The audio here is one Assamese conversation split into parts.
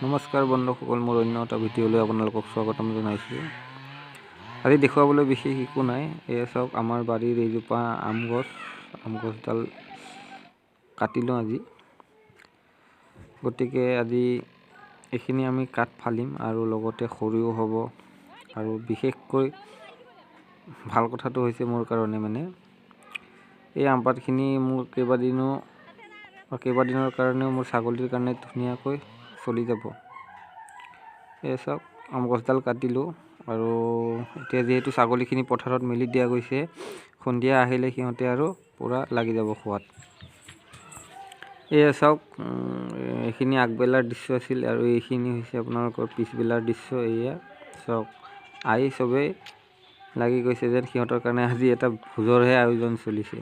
নমস্কাৰ বন্ধুসকল, মোৰ অন্য এটা ভিডিঅ'লৈ আপোনালোকক স্বাগতম জনাইছোঁ। আজি দেখুৱাবলৈ বিশেষ একো নাই। এয়া চাওক, আমাৰ বাৰীৰ এইজোপা আম গছ, আম গছডাল কাটিলোঁ আজি। গতিকে আজি এইখিনি আমি কাঠ ফালিম আৰু লগতে খৰিও হ'ব। আৰু বিশেষকৈ ভাল কথাটো হৈছে মোৰ কাৰণে মানে এই আমপাতখিনি মোৰ কেইবাদিনৰ কাৰণেও মোৰ ছাগলীৰ কাৰণে ধুনীয়াকৈ চলি যাব। এই চাওক, আম গছডাল কাটিলোঁ আৰু এতিয়া যিহেতু ছাগলীখিনি পথাৰত মেলি দিয়া গৈছে, সন্ধিয়া আহিলে সিহঁতে আৰু পূৰা লাগি যাব খোৱাত। এয়া চাওক, এইখিনি আগবেলাৰ দৃশ্য আছিল আৰু এইখিনি হৈছে আপোনালোকৰ পিছবেলাৰ দৃশ্য। এয়া চাওক, আহি চবেই লাগি গৈছে যেন সিহঁতৰ কাৰণে আজি এটা ভোজৰহে আয়োজন চলিছে।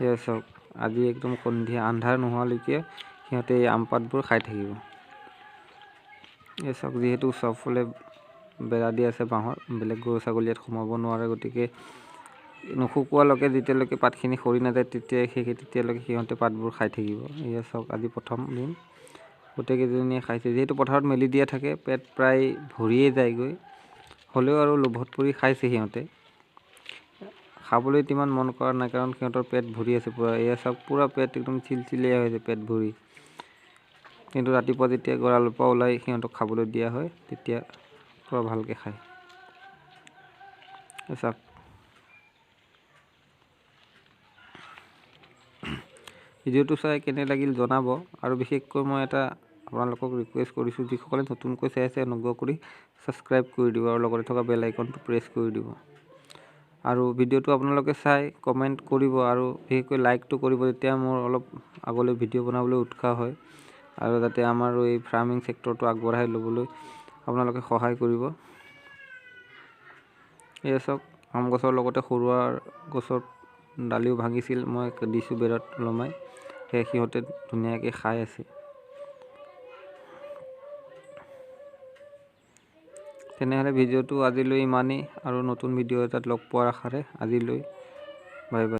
এয়া চাওক, আজি একদম সন্ধিয়া আন্ধাৰ নোহোৱালৈকে সিহঁতে এই আম পাতবোৰ খাই থাকিব। এই চাওক, যিহেতু চবফালে বেৰা দি আছে বাঁহৰ, বেলেগ গৰু ছাগলী ইয়াত সোমাব নোৱাৰে। গতিকে নুশুকোৱালৈকে যেতিয়ালৈকে পাতখিনি সৰি নাযায় তেতিয়ালৈকে সিহঁতে পাতবোৰ খাই থাকিব। এয়া চাওক, আজি প্ৰথম দিন গোটেইকেইজনীয়ে খাইছে। যিহেতু পথাৰত মেলি দিয়া থাকে, পেট প্ৰায় ভৰিয়ে যায়গৈ, হ'লেও আৰু লোভত পৰি খাইছে সিহঁতে। খাবলৈ তিমান মন কৰা নাই, কাৰণ সিহঁতৰ পেট ভৰি আছে পূৰা। এয়া চাওক, পূৰা পেট একদম চিলচিলীয়া হৈছে পেট ভৰি। কিন্তু ৰাতিপুৱা যেতিয়া গঁৰালৰ পৰা ওলাই সিহঁতক খাবলৈ দিয়া হয়, তেতিয়া পূৰা ভালকৈ খায়। চাওক, ভিডিঅ'টো চাই কেনে লাগিল জনাব। আৰু বিশেষকৈ মই এটা আপোনালোকক ৰিকুৱেষ্ট কৰিছোঁ, যিসকলে নতুনকৈ চাই আছে অনুগ্ৰহ কৰি ছাবস্ক্ৰাইব কৰি দিব আৰু লগতে থকা বেল আইকনটো প্ৰেছ কৰি দিব। আৰু ভিডিঅ'টো আপোনালোকে চাই কমেণ্ট কৰিব আৰু বিশেষকৈ লাইকটো কৰিব, তেতিয়া মোৰ অলপ আগলৈ ভিডিঅ' বনাবলৈ উৎসাহ হয় আৰু যাতে আমাৰো এই ফাৰ্মিং ছেক্টৰটো আগবঢ়াই ল'বলৈ আপোনালোকে সহায় কৰিব। এয়া চাওক, আম গছৰ লগতে সৰুৱাৰ গছৰ ডালিও ভাঙিছিল, মই দিছোঁ বেৰত ওলমাই, সেয়ে সিহঁতে ধুনীয়াকৈ খাই আছে। তেনেহ'লে ভিডিঅ'টো আজিলৈ ইমানেই আৰু নতুন ভিডিঅ' এটাত লগ পোৱাৰ আশাৰে আজিলৈ বাই বাই।